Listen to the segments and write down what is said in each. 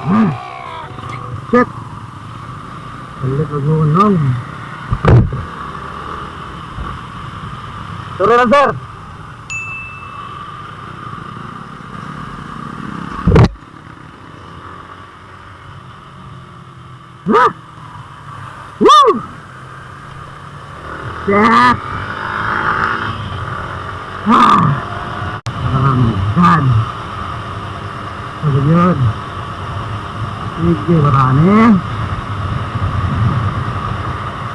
Ah! Shit! Balik ang gunong. Sorry lang, sir. Ah! Woo! Shit! Ah! Oh my God! Sabi yun. Sige, marami.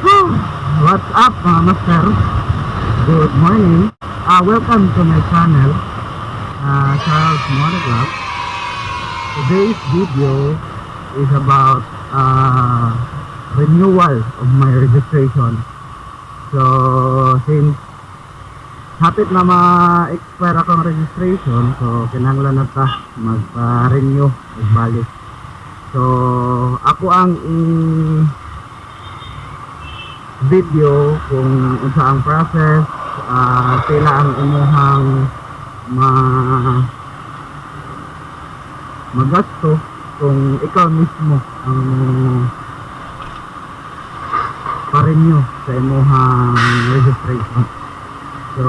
Woo! What's up, mga master? Good morning. Welcome to my channel, Charles Motovlog. Today's video is about renewal of my registration. So, since hapit na ma-expire akong registration, so kinahanglan na ta magpa-renew, magbalik. So, ako ang i video kung unsa ang process, pila ang imuhang magasto kung ikaw mismo ang pa-renew sa imuhang registration. So,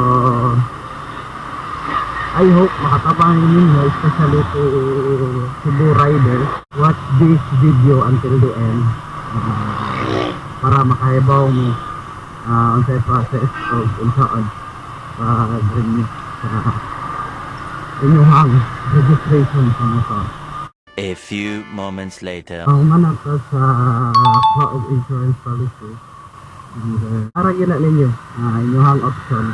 I hope makatabang ninyo, especially to Cebu riders. Watch this video until the end para makahibaw mo unsay process o unsaon pag-renew sa inyong registration sa motor. A few moments later. Ang manang ta sa kuha og insurance policy. And, para gina ninyo, inyong option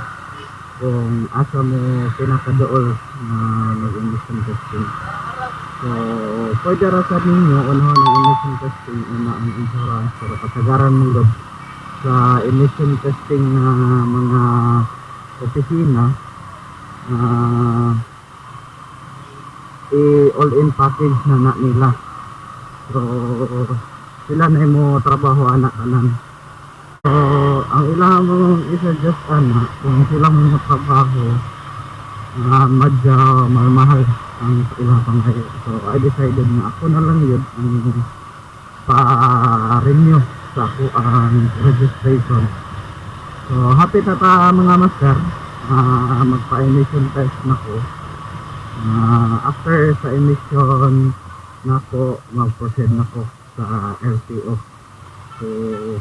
kung asa mo pinakaduol na mag-emission testing. So, pwede ra sa ninyo, unahon ang emission testing, una ang insurance, pero kasagaran mo gud sa emission testing na mga opisina, i-all-in package na na nila. So, sila na mo trabaho anak tanan. So, ang ilang mong i-suggest ana, kung sila mo trabaho, medyo mahal ang ilang panghayo. So, I decided na ako na lang yun ang pa-renew sa ako ang registration. So, happy na ta, mga master, magpa-emission test na ko. After sa emission nako, mag-proceed na ko sa LTO. So,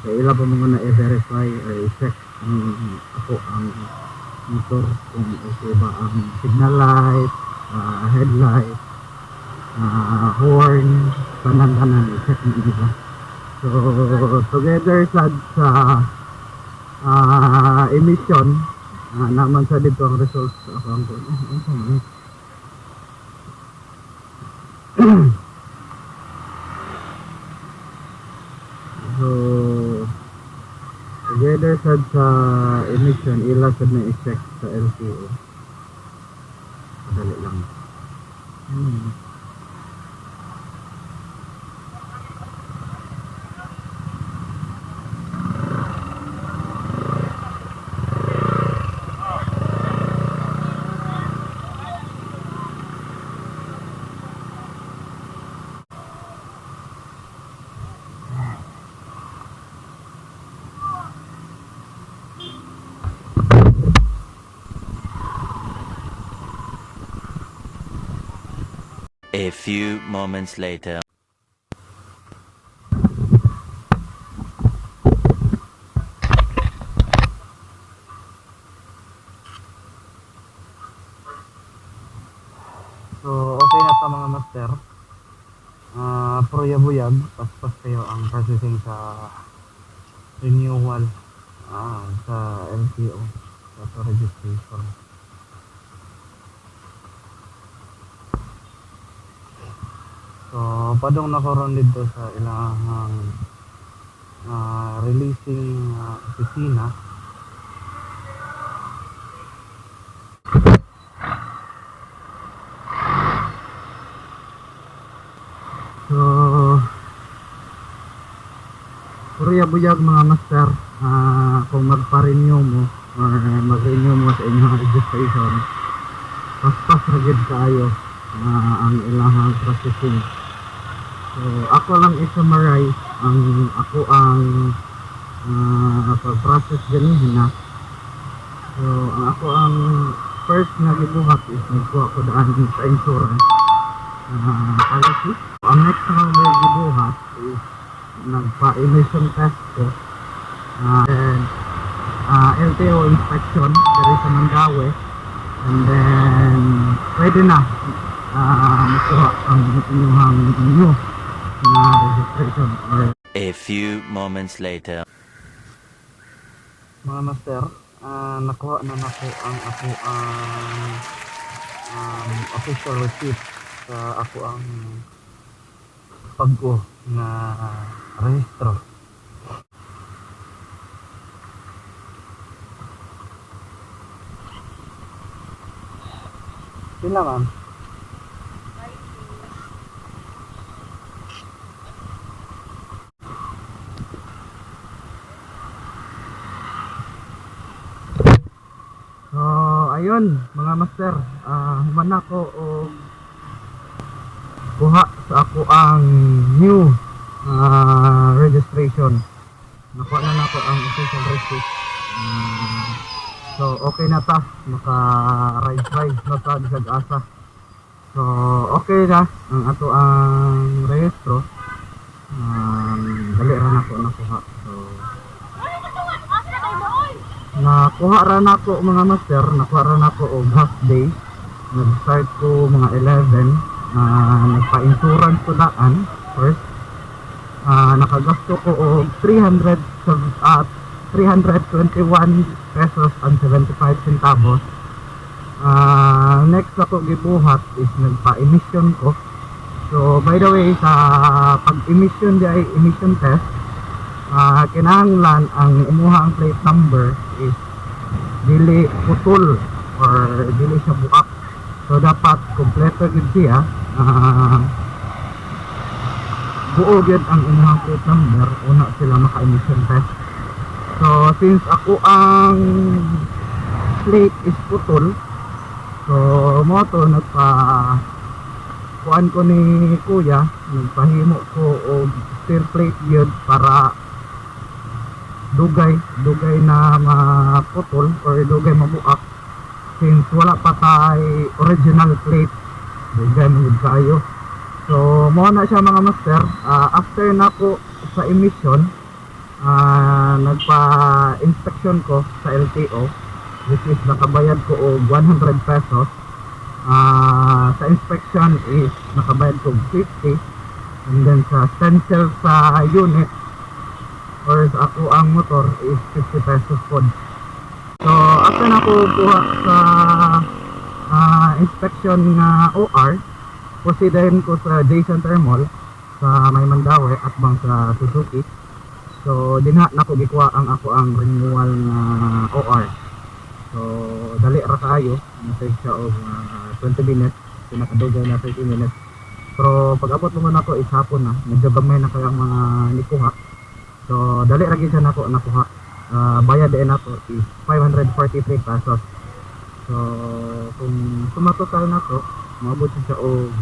kaila pa mga na i-verify or i-check ang ako ang motor kung okay ba ang signal light, headlight, horn, tanan-tanan i-check na nila. So, together sad sa emission, naman sa dito ang results ako ang oh, oh, oh. So, together sad sa emission, ila sad na i-check sa LTO. Madali lang. A few moments later. So, okay na ta, mga master. Pero buyag, paspas kayo ang processing sa renewal sa LTO, sa registration. So, padong na ko ron dito sa ilang releasing opisina. So, puro buyag, mga master, kung magpa-renew mo or mag-renew mo sa inyong registration, paspas ra gyud kaayo ang ilahang processing. So ako lang i-summarize ang ako ang pag-process ganihin na. So ang ako ang first nga gibuhat is nagkuha ko daan sa insurance policy. Ang next na akong gibuhat is nagpa-emission test ko and LTO inspection diri sa Mandaue, and then pwede na makuha ang inyong new na registration or A few moments later. Mga master, nakuha na nako ang ako ang official receipt sa ako ang pag-o na rehistro. Sila, ma'am. So, ayun, mga master, human ako og kuha sa ako ang new registration. Nakuha na nako ang official receipt. So, okay na ta. Maka ride-ride na ta bisag asa. So, okay na ang ato ang rehistro. Dali ra nako nakuha. So, nakuha ra nako, mga master, nakuha ra nako og half day. Nag-start ko mga 11, nagpa-insurance ko daan first. Nakagasto ko og 300 321 pesos and 75 centavos. Next ako gibuhat is nagpa-emission ko. So by the way, sa pag-emission di ay emission test, kinahanglan ang imuha ang plate number is dili putol or dili siya buak. So dapat kompleto gyud siya. Buo gyud ang imuhang plate number una sila maka-emission test. So since ako ang plate is putol, so mo to nagpa kuan ko ni kuya, nagpahimo ko og steel plate yun para dugay dugay na maputol or dugay mabuak, since wala pa tay original plate, dugay man gud kaayo. So mo na siya, mga master. After nako sa emission, nagpa-inspection ko sa LTO, which is nakabayad ko og 100 pesos. Sa inspection is nakabayad ko og 50, and then sa stencil sa unit or sa ako ang motor is 50 pesos pod. So after na ako kuha sa inspection nga OR, proceed ko sa J Center Mall sa may Mandaue at bang sa Suzuki. So dinha na ko gikuha ang ako ang renewal nga OR. So dali ra kaayo, na-take siya og 20 minutes, pinakadugay na 30 minutes. Pero pag abot mo nako is hapon na, medyo gamay na kayang mga nikuha. So dali ra gyud siya nako nakuha. Bayad din ako is 543 pesos. So kung sumatotal nako, moabot siya og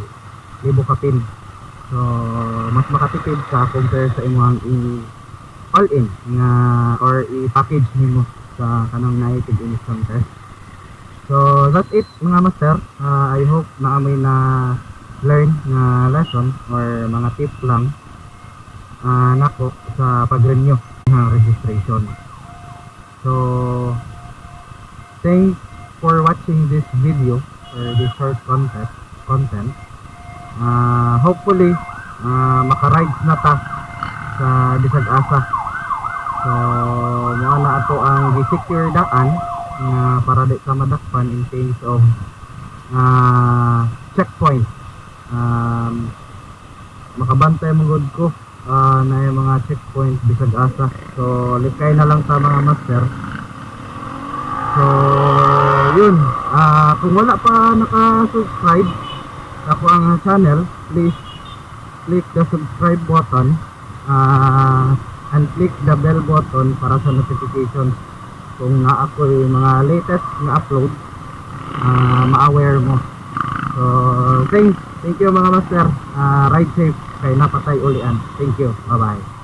libo kapin. So mas makatipid ka compare sa imong i all in nga or i-package nimo sa kanang naitig emission test. So that's it, mga master. I hope na amoy na learn nga lesson or mga tip lang nako sa pag-renew ng registration. So thanks for watching this video or this short content. Hopefully maka-rides na ta sa bisag asa. So mao na ato ang gi-secure daan nga para di ka madakpan in case of checkpoint. Makabantay mo gud ko na yung mga checkpoint bisag asa. So likay na lang sa mga master. So yun, kung wala pa naka-subscribe sa ako ang channel, please click the subscribe button and click the bell button para sa notifications kung na ako yung mga latest na upload, ma-aware mo. So thanks, thank you, mga master. Ride safe. Kay naa pa tay ulian. Thank you. Bye-bye.